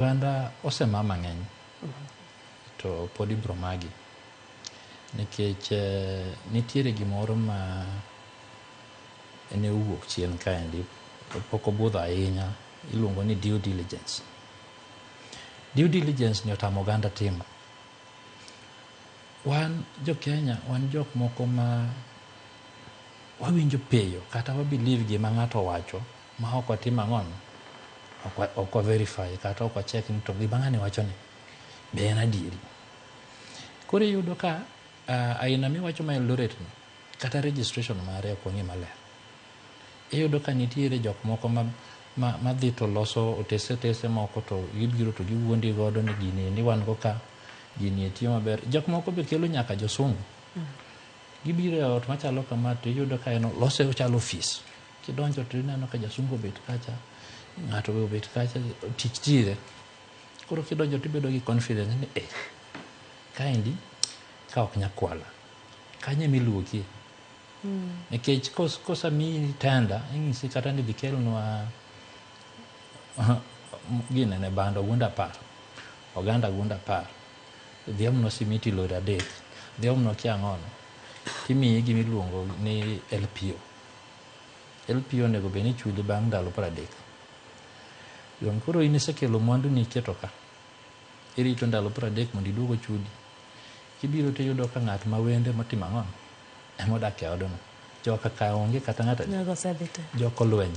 Oganda osema mang'eny to pod ibro magi nikech nitiere gimoro ma ne owuok chien kaendi pok obudho ahinya iluongo ni due diligence. Due diligence ni otamo oganda timo. Wan jo Kenya wan jok moko ma wawinjo piyo kata wa believe gima ng'ato owacho ma ok watimo ang'ono ok wa verify kata ok wa check ni to gima ng'ani wacho ni be en adieri. Koro iyudo ka aina miwacho ma Eldoret ni kata registration mare ok wang'e maler. Iyudo ka nitiere jok moko ma dhi to loso otese otese moko to gibiro to giwuondi godo ni gini endi wan go ka gini e tiyo maber. Jok moko be kelo nyaka josungu. Gibiro e ot machalo kama to iyudo ka en olose ochalo ofis. Kidonjo to ineno ka jasungu obet kacha, ng'ato be obet kacha, tich tire. Koro kidonjo to ibedo gi confidence ni eh, kaendi ka ok nyakwala. Kanyo ema iluokie. Nikech kosemiyi tender, inyisi kata ni dhi kelnwa ginene bando ogunde 10, oganda ogunde 10, dhi omnwa simiti lori 3, dhi omnwa kia ang'ono. Timiyi gima iluongo ni LPO. LPO onego bed ni ichuli bang' ndalo 30. Dong' koro in isekelo mwandu ni iketo ka. Irito ndalo 30 mondo iduog ochudi. Kibiro tiyudo ka ng'at ma wende motimo ang'ono ema odak e odno. Joka ka onge kata ng'ato Jogo osedhi te. Jok olweny.